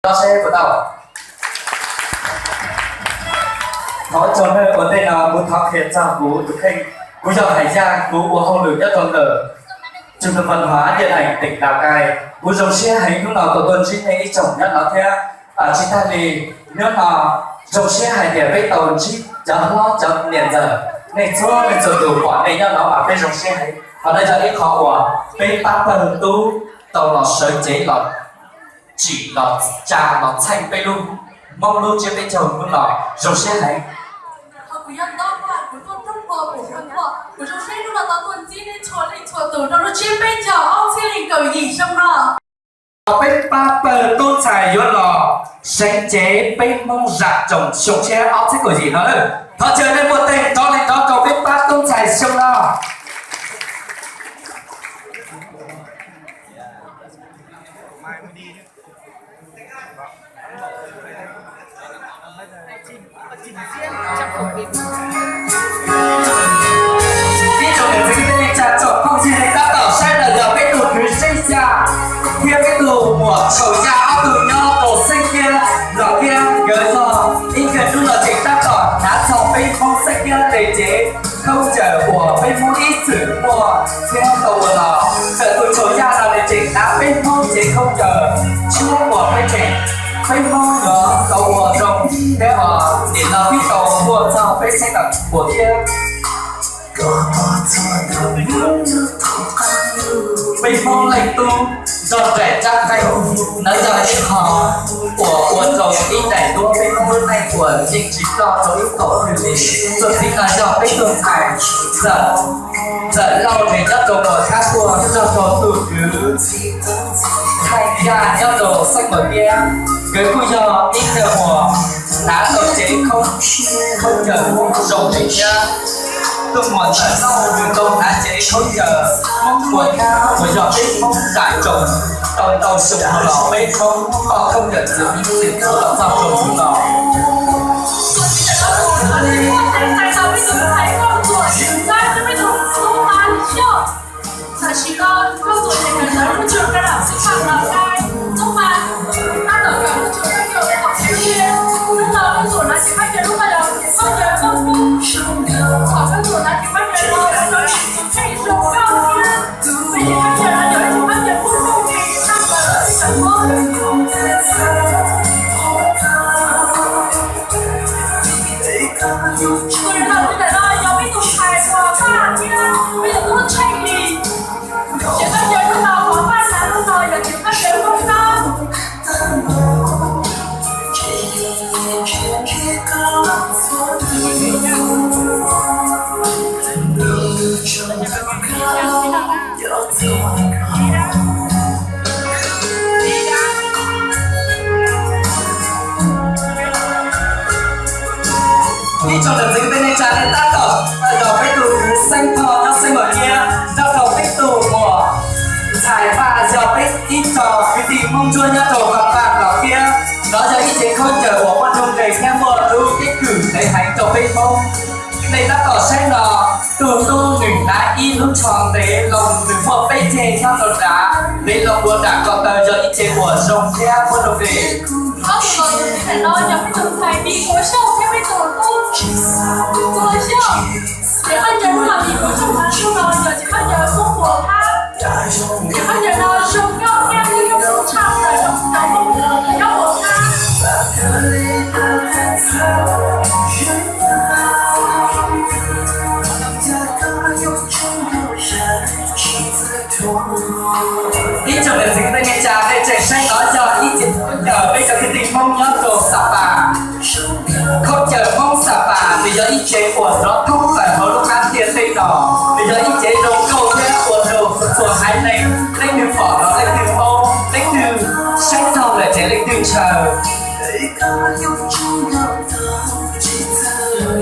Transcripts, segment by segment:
Nyob seb puas tau. Thov ib tsoom neeg ua ntej no kuv thov qhia txog kuv tus kheej. Kuv yog Hais Yaj, kuv ua hauj lwm nyob rau ntawm Trung tâm Văn hóa Điện ảnh tỉnh Lào Cai. Kuv zoo siab heev hnub no tau tuaj ntsib nej ib tsoom nyob no thiab. Tsis tag li hnub no, zoo siab hais tias peb tau ntsib cov hlob cov niam ntxawm, nej txhua leej txhua tus pom nej nyob no mas peb zoo siab heev. Qhov no yog ib qho uas peb pab pawg tub tau los sawv cev los tsim los tsa los txheej peb lub Hmoob lub tsiab peb caug hnub no, zoo siab heev. Kuv zoo siab hnub no tau tuaj ntsib nej txhua leej txhua tus rau lub tsiab peb caug ob txhiab leej kaum yim xyoo no. Peb pab pawg tub ntxhais yuav los seev cev peb Hmoob zam tsoom xyoo tshiab ob txhiab kaum yim no. Thov caw nej muaj teej nrov li nrov rau peb pab tub ntxhais xyoo no. Ib tsoom niam txiv kwv tij neej tsa tsoom phooj ywg, tab tom saib no yog peb tus kwv Xeeb Yaj thiab peb tus muam Tsaus Yaj ob tug nyob rau Xeeb Kiab los thiab. Nkawd yog ib nkawd hnub no tseem tab tom hnav txog peb Hmoob Xeeb Kiab tej tsev khaub ncaws uas peb Hmoob ib txwm muaj thiab tau ua los. Ntawm tus Tsaus Yaj no nws tseem hnav peb Hmoob tsev khaub ncaws tshiab uas peb tseem, peb Hmoob yuav tau ua zoo thiab uas nim no twb tau muaj txog peb xeeb ntawm puas thiab. Peb Hmoob leej tub nrog daim tsab qeej, nov yog ib qho uas ua rau ib daim duab peb Hmoob lub neej uas yeej tsis ploj rau ib thaum twg li. Txuas ntxiv no yog peb tus ntxhais Ntxawm Lauj, nws nyob rau Muas Khab Tuaj nrog rau tus kwv Thaij Yaj nyob rau Xeeb Maum Kiab. Nkawd kuj yog ib nkawd uas hnav tau tsev khaub ncaws Hmoob zoo heev thiab. Tus muam Ntxawm Lauj nws tau hnav tsev khaub ncaws Hmoob Muas Khab uas yog peb Hmoob zam tsoom tau ntau xyoo no los peb Hmoob koj khaub ncaws txwv ib txwm tuav los txog rau hnub no. Tam sim no Nkauj Tuam ces kawm ntawv lub tsev kawm ntawv Lub Tsuas Kab Lam Xib Thaj Lawm Kais. Tub Mas tab tom kawm lub tsuas kab caum thaum pib, hnub no Nkauj Tuam hnav tsev khaub ncaws lub koj yog khaub ncaws koob koob. Thaum Nkauj Tuam hnav tsev khaub ncaws no, Nkauj Tuam tseem zoo nkauj thiab. Peb tsev khaub ncaws no yog ib tsev khaub ncaws koob koob li tag plaws lawm ib tsoom Hmoob. Tus yog ntawm no yog peb tus ntxhais Pov Paj thiab peb tus tub Tsheej Lis. Tsev khaub ncaws hnub no Pov Paj hnav hnub no yog tsev khaub ncaws koob koob. Ib tsoom niam txiv kwv tij neej tsa, nej tab tom saib no yog peb tus kwv Xeeb Thoj nyob Xeeb Maum Kiab nrog rau peb tus muam ntxhais Vaj, yog peb ib tsoom kwv tij Hmoob Ntsuab nyob rau Vaj Vaj los thiab. Nov yog ib tsev khaub ncaws uas muaj nuj nqes thiab muaj lub keeb kwm ntev heev rau peb Hmoob. Nej tab tom saib no, tus tub nws hnav ib lub tsho ntev loo, nws muaj peb ceg nyob rau nrad, ntev loo ua nram ko taw, yog ib tsev uas zoo thiab muaj nuj nqes. Ob tug los tus txiv ntawm no yog peb tus ntxhais Mim Kuav Xyooj thiab peb tus tub Txuas Xyooj. Tsev khaub ncaws hnub no Mim Kuav Xyooj hnav hnub no yog tsev khaub ncaws Hmoob Muas Khab. Tsev khaub ncaws no zoo nkauj thiab muaj ib lub tshaj plaws rau cov Hmoob nyob Muas Khab. Ib tsoom niam txiv kwv tij neej tsa, nej tseem saib no yog ib tsev khaub ncaws peb cov kwv tij Hmoob nyob rau Xa Pas. Khaub ncaws Hmoob Xa Pas nws yog ib tsev uas rov thoob plaws hauv lub qab ntiaj teb no. Nws yog ib tsev zoo nkauj thiab ua rau txhua haiv neeg, leej twg pom los leej twg paub, leej twg saib txog lawm ces leej twg ntshaw. Ib tsoom niam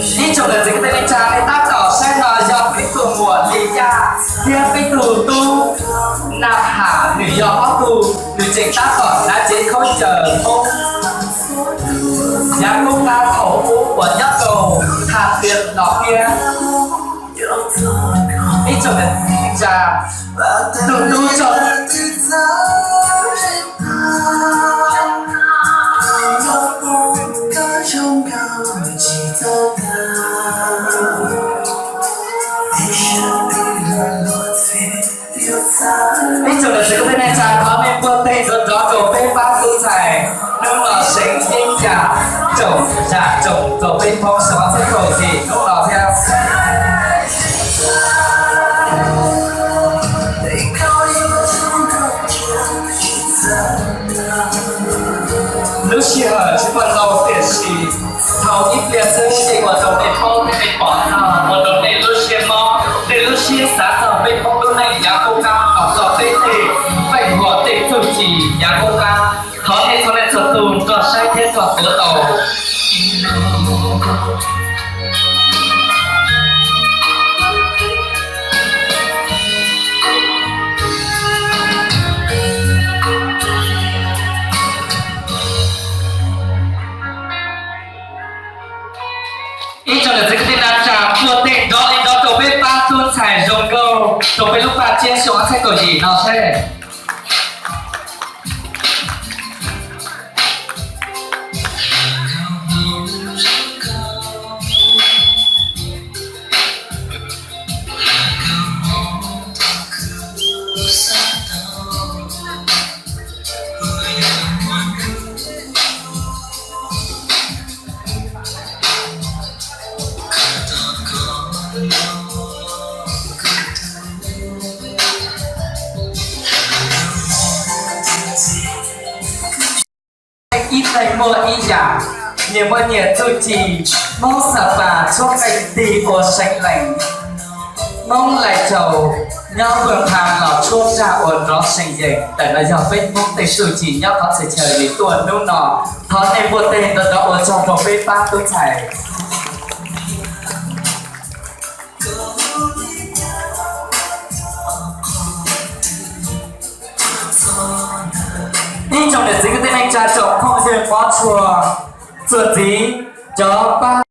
txiv kwv tij neej tsa, nej tab tom saib no yog peb tus muam Lis Yaj thiab peb tus tub Naj Ham, nws yog ob tug nws tseem tab tom hnav tsev khaub ncaws Hmoob yav qub qab thaum ub uas nyob rau Tha Tiam no thiab. Ib tsoom niam txiv kwv tij neej tsa, tus tub tso Ib tsoom niam txiv kwv tij neej tsa, thov nej npuaj teg nrov nrov rau peb pab tub ntxhais hnub no seev yeeb yam tsoom zam tsoom rau peb Hmoob xyoo ob txhiab kaum yim hnub no thiab. Lub sij hawm tsis muaj ntau tiam sis thaum ib pliag xwb yeej ua rau nej paub thiab nej pom tau, ua rau nej lub siab mob, nej lub siab xav txog peb Hmoob lub neej yav qub qab, txog peb tej feem hawm tej txuj ci yav qub qab. Thov nej txhua leej txhua tus nrog saib thiab nrog tuav tau. Ib tsoom niam txiv kwv tij neej tsa, npuaj teg nrov li nrov rau peb pab tub ntxhais zoo nkauj rau peb lub paj tsiab xyoo ob txhiab kaum yim no seb. Ib leeg muaj ib yam, nyias muaj nyias txuj ci. Hmoob Xa Pas tshuab qeej tig ua seev lees, Hmoob Laij Caus nyob Nplooj Pha los tshuab raj ua nrov seev yees. Ntawm no yog peb Hmoob tej txuj ci nyob qhov txhia chaw li tuaj hnub no. Thov nej npuaj teg nrov nrov ua tsaug rau peb pab tub ntxhais. Ib tsoom niam txiv kwv tij neej tsa, tsoom phooj ywg hmov tshua, txuas ntxiv cov pab